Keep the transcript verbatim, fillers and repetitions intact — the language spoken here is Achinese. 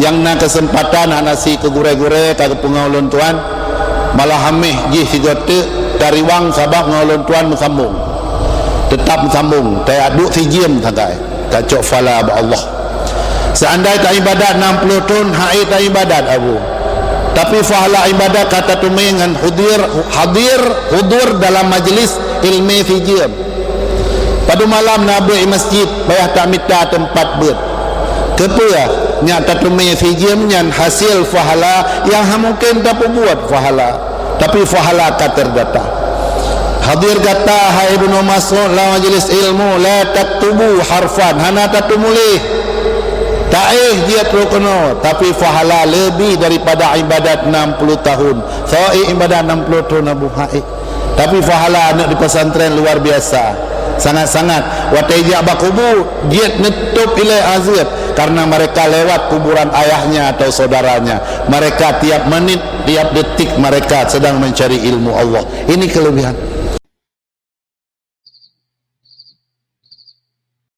Nyang na keuseumpatan hana si keu gurée-gurée ka geupeungoh ulôn tuan, malah haméh jih sigoe teuk tariwang sabab ngon ulôn tuan meusambong. Teutap meusambong, teuaduk sijeuem sagai, tacok pahala bak Allah. Seandai taibadat nam ploh thon, hai taibadat, Abu. Tapi pahala ibadat ka tateumé ngon hudir, hadir, hudur dalam majlis ilmi sijeuem. Padub malam na beuet i masjid, payah tamita teumpat beuet. Keupeue? Nyak tateumé sijeuem nyan hasil pahala nyang hana mungken tapeubuet pahala, tapi pahala ka terdata. Hadir gata, hai Ibnu Mas'ud, lam majlis ilmu, la taktubu harfan, hana tatumuléh. Taéh jeuet ruknoe, tapi pahala leubeh daripada ibadat nam ploh tahun. Soe ibadat nam ploh thon, Abu, hai. Tapi pahala aneuk di pesantren luar biasa. Sangat-sangat. Watée jak bak kubu, jeuet neutôp ilée azeuet, karena mereka lewat kuburan ayahnya atau saudaranya. Mereka tiap menit, tiap detik mereka sedang mencari ilmu Allah. Ini kelebihan.